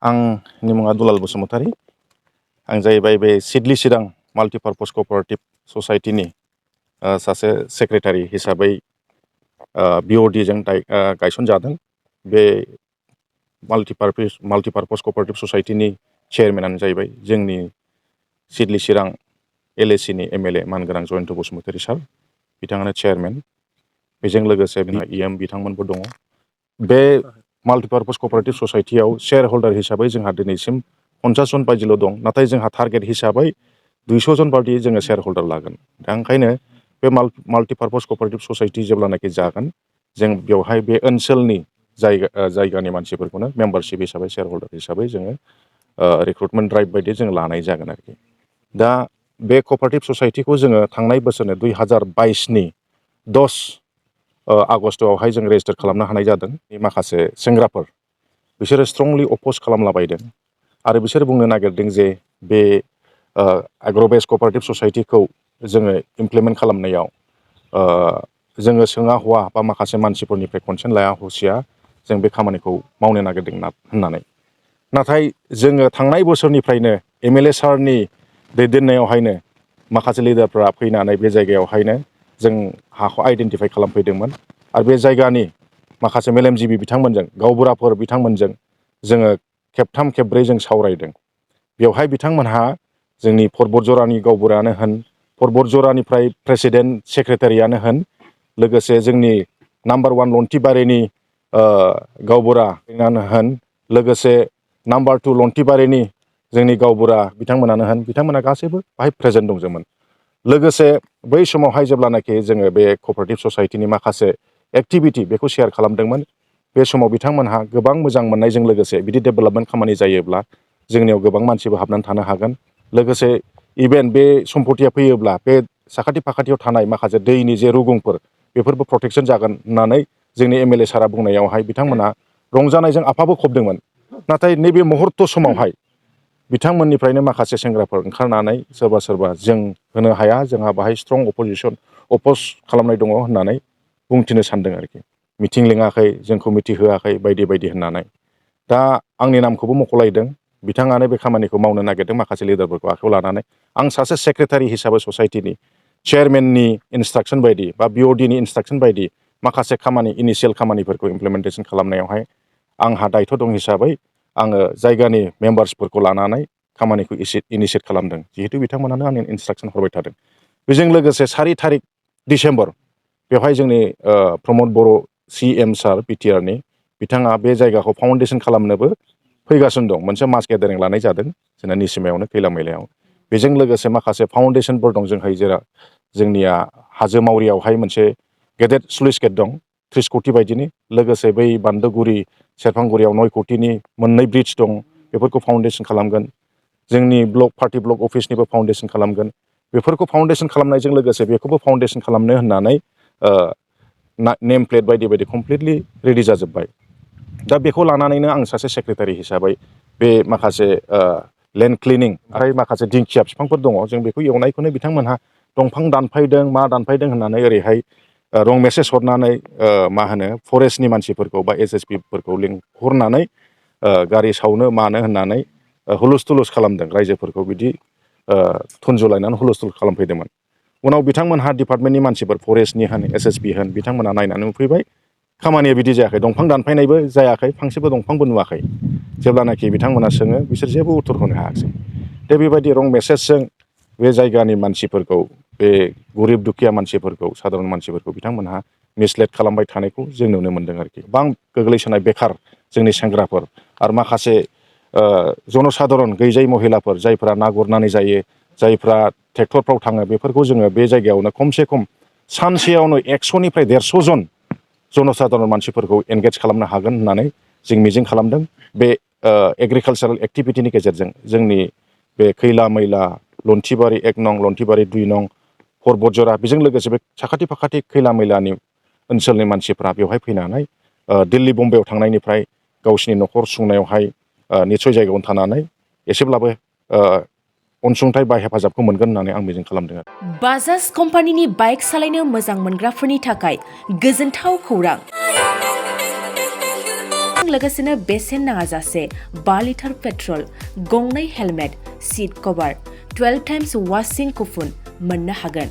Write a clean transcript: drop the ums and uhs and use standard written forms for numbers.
आंनि मुङा दुलाल बसुमतारी। आं जाहैबाय बे सिडली चिरां माल्टिपार्पस क'अपारेटिभ ससाइटिनि सासे सेक्रेटारि हिसाबै बिअडिजों गायसनजादों। बे माल्टिपार्पस क'अपारेटिभ ससाइटिनि चेयारमेनानो जाहैबाय जोंनि सिडली चिरां एलएसिनि एमएलए मानगोनां जयन्त बसुमतारी सार, बिथाङानो चेयारमेन। बेजों लोगोसे इएम बिथांमोनबो दङ। बे माल्टिपार्पस क'अपारेटिभ ससाइटियाव शेयार हल्डार हिसाबै जोंहा दिनैसिम 50 जन बायदिल' दं, नाथाय जोंहा टारगेट हिसाबै 200 जन बायदि जोङो शेयार हल्डार लागोन। दा ओंखायनो बे माल्टिपार्पस क'अपारेटिभ ससाइटि जेब्लानाखि जागोन, जों बेवहाय बे ओनसोलनि जायगानि मानसिफोरखौनो मेम्बारशिप हिसाबै शेयार हल्डार हिसाबै जोङो रिक्रुटमेन्ट ड्राइभ बायदि जों लानाय जागोन आरोखि। दा बे क'अपारेटिभ ससाइटिखौ जोङो थांनाय बोसोरनि 2022नि 10 आगस्टआवहाय जों रेजिस्टार खालामनो हानाय जादों। माखासे सेंग्राफोर बिसोरो स्ट्रंलि अप'ज खालामलाबायदों आरो बिसोर बुंनो नागिरदों जे बे एग्र'बेस क'अपारेटिभ ससाइटिखौ जोङो इमप्लिमेन्ट खालामनायाव जोङो सोङा हवा बा माखासे मानसिफोरनिफ्राय कनसेन्ट लाया हसिया जों बे खामानिखौ मावनो नागिरदों होननानै। नाथाय जोङो थांनाय बोसोरनिफ्रायनो एमएलए सारनि दैदेननायावहायनो माखासे लिडारफ्रा फैनानै बे जायगायावहायनो जों हाखौ आइडेन्टिफाइ खालामफैदोंमोन आरो बे जायगानि माखासे मेलेमजिबि बिथांमोनजों, गावबुराफोर बिथांमोनजों जोङो खेबथाम खेबब्रै जों सावरायदों। बेवहाय बिथांमोनहा जोंनि परबतजरानि गावबुरायानो होन, परबतजरानिफ्राय प्रेसिडेन्ट सेक्रेटारियानो होन, लोगोसे जोंनि नाम्बार 1 लन्थिबारिनि गावबुरायानो होन, लोगोसे नाम्बार 2 लन्थिबारिनि जोंनि गावबुरा बिथांमोनानो होन, बिथांमोना गासैबो बाहाय प्रेजेन्ट दंजोबमोन। लोगोसे बै समावहाय जेब्लानाखि जोङो बे क'अपारेटिभ ससाइटिनि माखासे एक्टिभिटि बेखौ शेयार खालामदोंमोन, बे समाव बिथांमोनहा गोबां मोजां मोननायजों लोगोसे बिदि डेभेलपमेन्ट खामानि जायोब्ला जोंनियाव गोबां मानसिबो हाबनानै थानो हागोन। लोगोसे इभेन बे सम्पतिया फैयोब्ला बे साखाथि फाखाथियाव थानाय माखासे दैनि जे रुगुंफोर बेफोरबो प्रटेक्सन जागोन होननानै जोंनि एमएलए सारा बुंनायावहाय बिथांमोना रंजानायजों आफाबो खबदोंमोन। नाथाय नैबे मुहुर्त समावहाय बिथांमोननिफ्रायनो माखासे सेंग्राफोर ओंखारनानै सोरबा सोरबा जों होनो हाया, जोंहा बाहाय स्ट्रं अप'ज खालामनाय दङ होननानै बुंथिनो सानदों आरोखि। मिटिं लिङाखै, जोंखौ मिथिहोआखै बायदि बायदि होननानै। दा आंनि नामखौबो मख'लायदों, बिथाङानो बे खामानिखौ मावनो नागिरदों माखासे लिडारफोरखौ आखायाव लानानै। आं सासे सेक्रेटारि हिसाबै ससाइटिनि चेयारमेननि इन्सट्राक्सन बायदि बा बिअडिनि इन्सट्राक्सन बायदि माखासे खामानि इनिशियेल खामानिफोरखौ इमप्लिमेन्टेसन खालामनायावहाय आंहा दायथ' दं हिसाबै आङो जायगानि मेम्बार्सफोरखौ लानानै खामानिखौ इनिशियेट खालामदों, जिहेतु बिथांमोनानो आंनो इन्सट्राक्सन हरबाय थादों। बेजों लोगोसे 4 थारिख डिसेम्बर बेवहाय जोंनि प्रमद बर' सिएम सार बिटिआरनि बिथाङा बे जायगाखौ फाउन्डेसन खालामनोबो फैगासिनो दं। मोनसे मास गेदारिं लानाय जादों जोंना निसिमायावनो, खैला मैलायाव। बेजों लोगोसे माखासे फाउन्डेसनफोर दं जोंहाय, जेराव जोंनिया हाजो मावरियावहाय मोनसे गेदेर स्लुइस गेट दं 30 कौटि बायदिनि, लोगोसे बै बान्दोगुरि सेरफांगुरियाव 9 कौटिनि मोननै ब्रिज दं, बेफोरखौ फाउन्डेसन खालामगोन। जोंनि पार्टि ब्लक अफिसनिबो फाउन्डेसन खालामगोन। बेफोरखौ फाउन्डेसन खालामनायजों लोगोसे बेखौबो फाउन्डेसन खालामनो होननानै नेम प्लेट बायदि बायदि कमप्लिटलि रेडि जाजोब्बाय। दा बेखौ लानानैनो आं सासे सेक्रेटारि हिसाबै बे माखासे लेन्ड क्लिनिं आरो माखासे दिंखिया बिफांफोर दङ, जों बेखौ एवनायखौनो बिथांमोनहा दंफां दानफायदों मा दानफायदों होननानै ओरैहाय रं मेसेज हरनानै फरेस्टनि मानसिफोरखौ बा एसएसपिफोरखौ लिंहरनानै गारि सावनो मानो होननानै हुलुस थुलुस खालामदों, रायजोफोरखौ बिदि थुनजुलायनानै हुलुस थुलुस खालामफैदोंमोन। उनाव बिथांमोनहा डिपार्टमेन्टनि मानसिफोर फरेस्टनि होन एसएसपि होन बिथांमोनहा नायनानै नुफैबाय खामानिया बिदि जायाखै, दंफां दानफायनायबो जायाखै, फांसेबो दंफांबो नुवाखै। जेब्लानाखि बिथांमोना सोङो बिसोर जेबो उत्तर होनो हायाखिसै। दा बेबायदि रं मेसेजजों बे जायगानि मानसिफोरखौ, बे गरिब दुखिया मानसिफोरखौ, सादारन मानसिफोरखौ बिथांमोनहा मिसलेट खालामबाय थानायखौ जों नुनो मोनदों आरोखि। गोबां गोग्लैसोनाय बेखार जोंनि सेंग्राफोर आरो माखासे जनसाधारन गैजायै महिलाफोर, जायफ्रा ना गुरनानै जायो, जायफ्रा ट्रेक्टरफ्राव थाङो, बेफोरखौ जोङो बे जायगायावनो खमसे खम सानसेयावनो 100निफ्राय 150 जन जनसाधारन मानसिफोरखौ एंगेज खालामनो हागोन होननानै जों मिजिं खालामदों। बे एग्रिकालसारेल एक्टिभिटिनि गेजेरजों जोंनि बे खैला मैला, लन्थिबारि 1 नं, लन्थिबारि 2 नं, परबतजरा, बेजों लोगोसे बे साखाथि फाखाथि खैला मैलानि ओनसोलनि मानसिफ्रा बेवहाय फैनानै दिल्ली बम्बाइआव थांनायनिफ्राय गावसिनि न'खर सुंनायावहाय निस्सय जायगायावनो थानानै एसेब्लाबो अनसुंथाइ बा हेफाजाबखौ मोनगोन होननानै आं मिजिं खालामदों आरो। बाजाज कम्पानिनि बाइक सालायनो मोजां मोनग्राफोरनि थाखाय गोजोनथाव खौरां। लोगोसेनो बेसेन नाङाजासे 5 लिटार पेट्रल, गंनै हेलमेट, सीट कभार, 12 टाइम्स वाशिं कुपन मोननो हागोन।